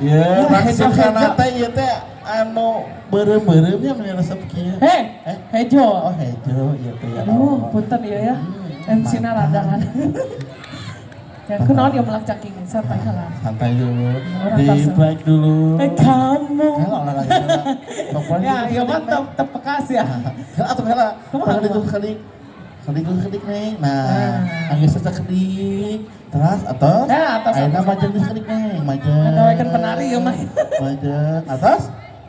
Ya, hejo, maksudna hejo. Teh ieu teh anu beureum-beureumnya meni resep kieu. Hei, Eh? hejo. Oh, hejo ieu teh, ya Aduh, Allah. Punten iya ya. MC-na rada-rada. Ya, kunaon ya melak caking, santai lah. Santai dulu. Orang Di tarsa. Break dulu. Eh, kamu. Heula olahraga heula. Pokoknya Ya, ya mantap, tepekas ya. Heula atuh heula. Kumaha, Kumaha itu kumaha? Kedik. Kedik kedik nih. Nah, Nah. anggeus sakedik. Terus atos. Ya, atos, Ayeuna atos. Majeng geus kedik nih, majeng. Ngawekeun penari ieu mah. Majeng atas.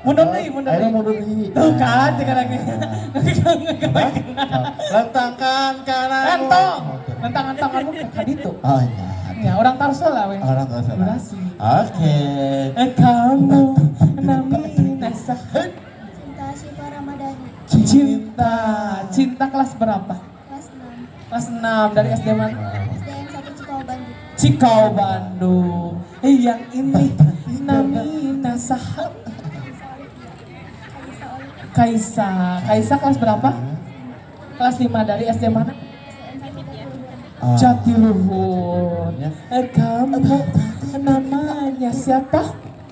Mundur Atos. deui, mundur Ayeuna deui. Mundur deui. Tuh kan, sekarang ini. Lentangkan kanan. Entong. Lentangan tanganmu ke kaditu. Oh iya. Ya, orang Tarsel lah we. Orang tua. Durasi. Oke. Eh, kamu namina saha? Cinta Syifa Ramadhani. Cinta. Cinta kelas berapa? Kelas 6. Kelas 6 dari SD mana? SDN 1 Cikau Bandung. Cikau Bandung. Eh, yang ini namina saha? Kaisa Olivia. Kaisa Olivia. Kaisa. Kaisa kelas berapa? Kelas 5 dari SD mana? SDN 1 Jatiluhur. Ah. Jatiluhur. Ya. Eh, kamu namanya siapa?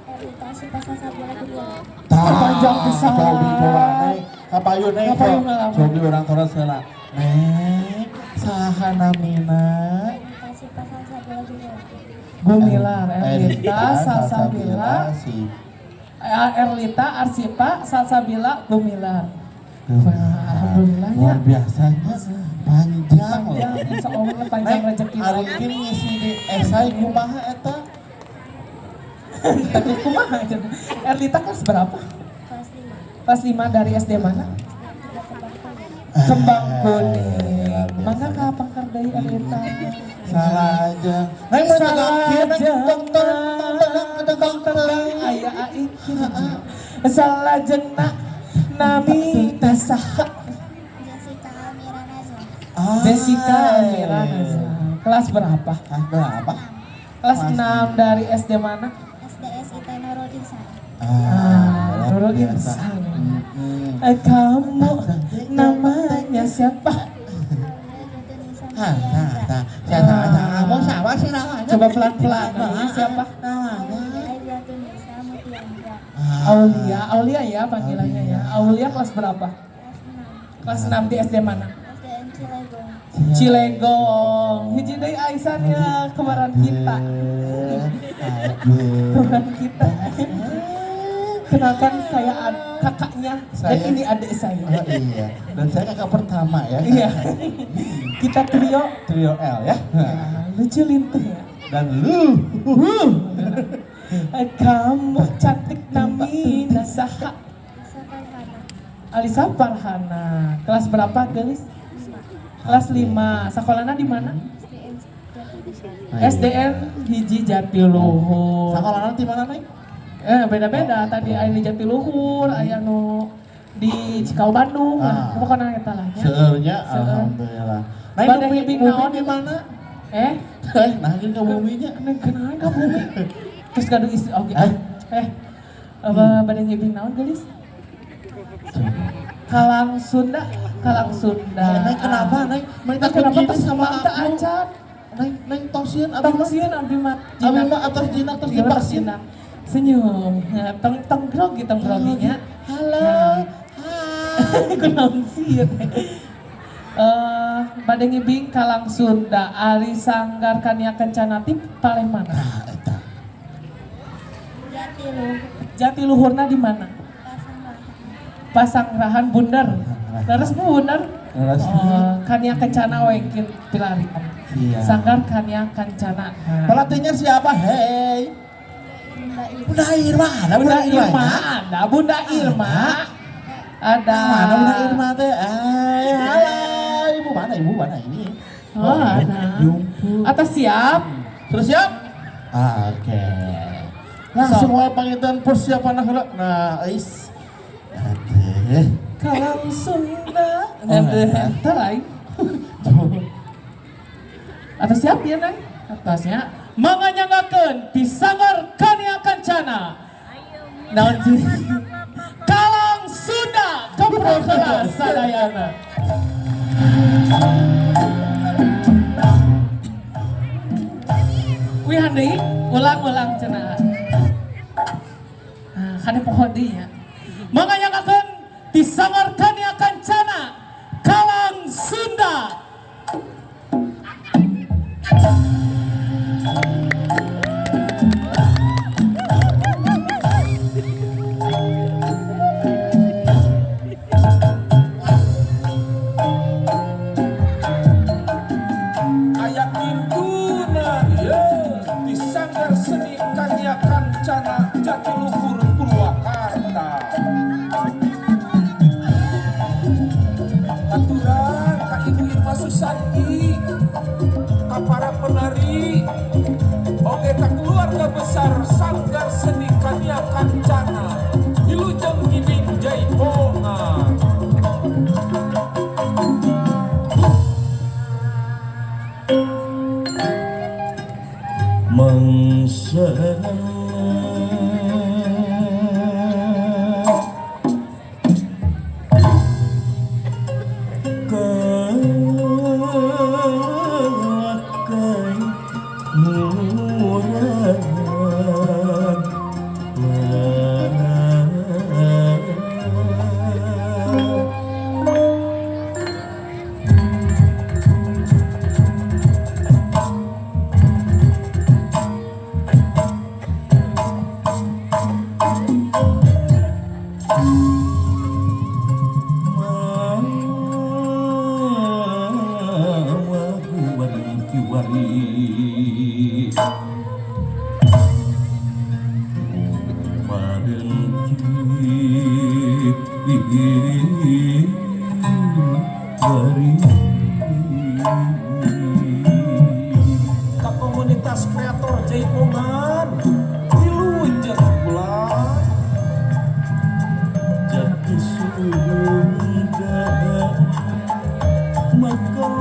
Erlita Syifa Salsabila Gumilar. Tah, Panjang pisan. Cobi coba neng, kapayun neng, Kapayun heula. cobi urang toros heula. Neng, saha namina? Erlita Syifa Salsabila Gumilar. Gumilar, Erlita, Salsabila, si Erlita, Arsipa, Salsabila, Gumilar. Wah, alhamdulillah ya. Luar biasanya panjang loh. Panjang, insya Allah panjang Neng, rezeki. ari ieu ngisi di esai kumaha eta? Tapi kumaha cenah? Erlita kelas berapa? Kelas 5. Kelas 5 dari SD mana? SDN 3 Kembang Kuning. Kembang Eh, Kuning. luar biasa. Mangga ka pangkar deui, Erlita. Salah aja. Neng mau tegang kieu, neng. Tong tong tong tong tong tong. Aya aikin. Salajengna nami teh saha? Jessica Almira Nazwa. Ah. Jessica Almira Nazwa. Kelas berapa? Kelas berapa? Kelas 6 dari SD mana? SDS IT Nurul Insan. Ah, luar Nurul biasa. Insan. Mm-mm. Eh, kamu namanya siapa? Aulia Juntunisa Ah, nah, Mutiandra. nah. Saya salah, mau siapa sih namanya? Coba pelan-pelan. Namanya siapa? Namanya. Aulia Juntunisa Mutiandra. Ah. Aulia, Aulia ya panggilannya ya. Aulia kelas berapa? Kelas 6. Kelas 6 di SD mana? SDN Cilegong. Cilegong. Hiji deui Aisan ya, kemarin kita. Aduh. Kemarin kita. Kenalkan, saya kakaknya dan Saya- ini adik saya. Oh iya, dan saya kakak pertama ya. Iya. Kita trio. Trio L ya. Ya, lucu lintuh ya. Dan lu. Eh, kamu cantik nami saha? Alisa Farhana. Alisa Farhana. Kelas berapa, Gelis? 5. Kelas 5. Sekolahnya di mana? SDN Jatiluhur. SDN Hiji Jatiluhur. Sekolah nanti mana, Neng? Eh, beda-beda. Tadi aya di Jatiluhur, aya nu di Cikau Bandung. Ah. Nah, pokoknya eta lah nya. Seueurnya Seueur. alhamdulillah. Neng Bade bumi, ngibing bumi naon? di mana? Eh, Eh, nah ke buminya. Neng kenalan ka bumi. Terus gaduh istri oke. Eh? Eh, apa bade ngibing naon, Gelis? Kalang Sunda, Kalang Sunda. Eh, Neng kenapa, Neng? Neng takut Kenapa gini tos sama sama aku? acan? Neng, Neng tong sieun abi Tong mah. sieun abdi mah. Abi mah atos jinak terus Iya, tos divaksin. jinak. Senyum. Nah, tong tong grogi, tong groginya. Halo. Hai. Kunaon sih ya teh? Eh, bade ngibing Kalang Sunda, ari Sanggar Kania Kencana ti paleh mana? Nah, eta. Jatiluhur. Jatiluhurna di mana? Pasangrahan. Pasangrahan Bundar. Leres Bu Bundar? Leres. Oh, Kania Kencana we pilarian. Iya. Sanggar Kania Kencana. Nah. Pelatihnya siapa? Hei. Bunda Irma. Bunda Irma ada. Bunda Irma ada, Bunda Irma ada. Mana Bunda Irma teh? Eh, halo. Ibu mana? Ibu mana ini? Oh, ada. Jumpu. Atas siap? Sudah siap? Ah, oke. Langsung wae pangitan persiapan heula. Nah, ais. Aduh. Kalang Sunda. Oh, iya. Eta lain. Atas siap ya, Neng? Atasnya manganyanggakeun ti Sanggar Kania Kencana. Naon sih? Kalang Sunda kepro heula sadayana. Wihan deui, ulang-ulang cenah. Kade poho deui nya. Mangga nyanggakeun di Sanggar Kania Kancana Kalang Sunda. Aya kintuna ieu di Sanggar Seni Kania Kancana Jatiluhur Purwakarta. Aturan ka Ibu Irma Susanti, ka para penari, oge ka keluarga besar Sanggar Seni Kania Kancana, Wilujeng Ngibing Jaipongan. Mangsa kalakai murad. Kiwari Wari. Ka komunitas kreator Jaipongan, Wilujeng ulah. Jati Sunda maka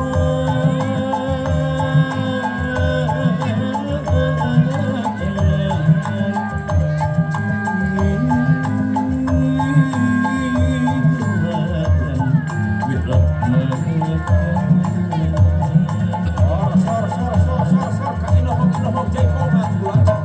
Sor sor sor sor sor sor ka inohong inohong Jaipongan ulah.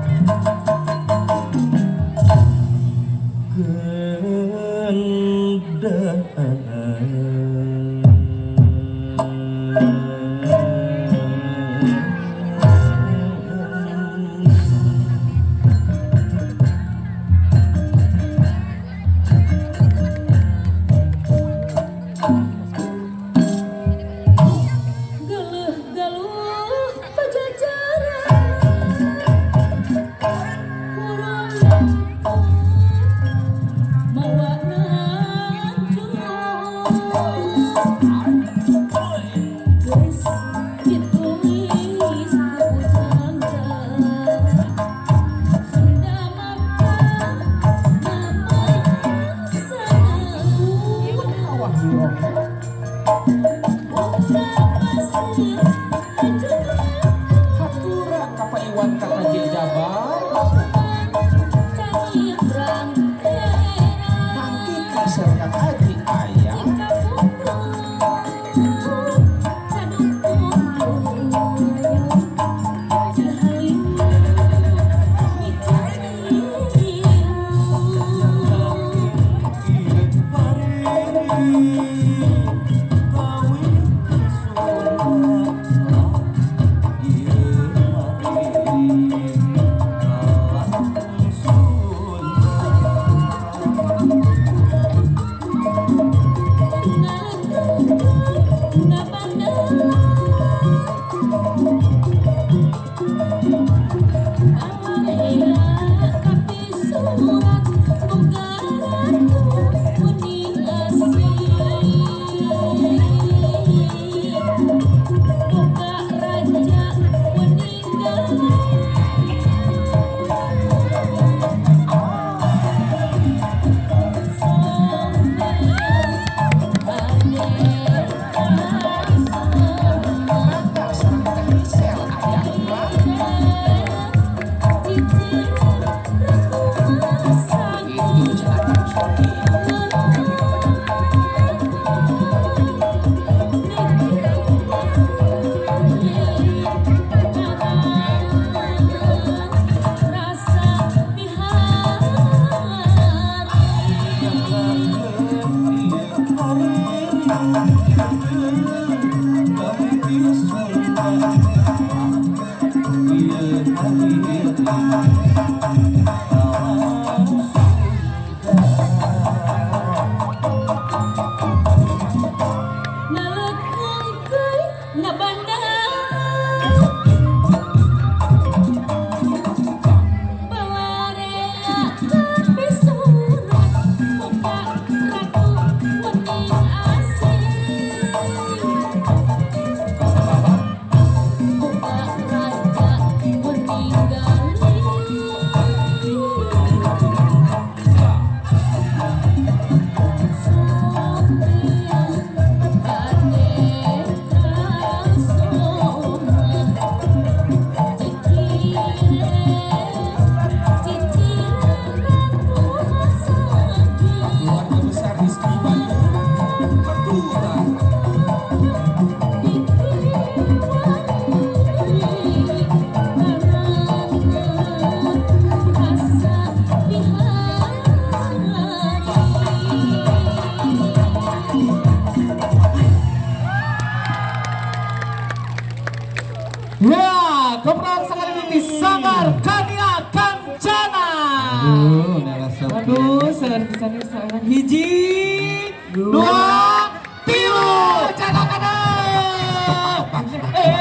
Ya, keprok sekali ini di Sanggar Kania Kancana. Aduh, narasep. Aduh, seueur pisan ieu seorang. Hiji, dua, tilu. Cana kana. Eh.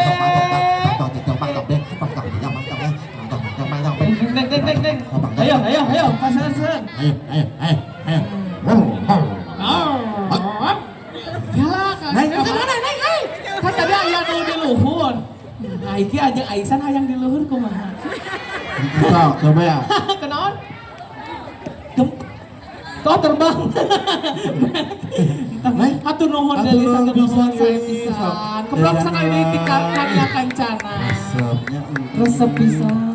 Deng deng deng deng. Ayo, ayo, ayo, pasangan pasangan. Ayo, ayo, ayo, ayo. Wow, wow. Yalah, kan. Naik, Naik, naik, naik, naik. Kan tadi aya nu di luhur. Nah, iki ajeng Aisan hayang di luhur kumaha? Sok, coba ya. Kenaon? Gem. Toh terbang. Naik. Hatur nuhun Hatur Delis, nuhun hatur nuhun pisan, saya Delis. pisan. Keprok sekali di Kania Kancana. Resepnya. Resep pisan.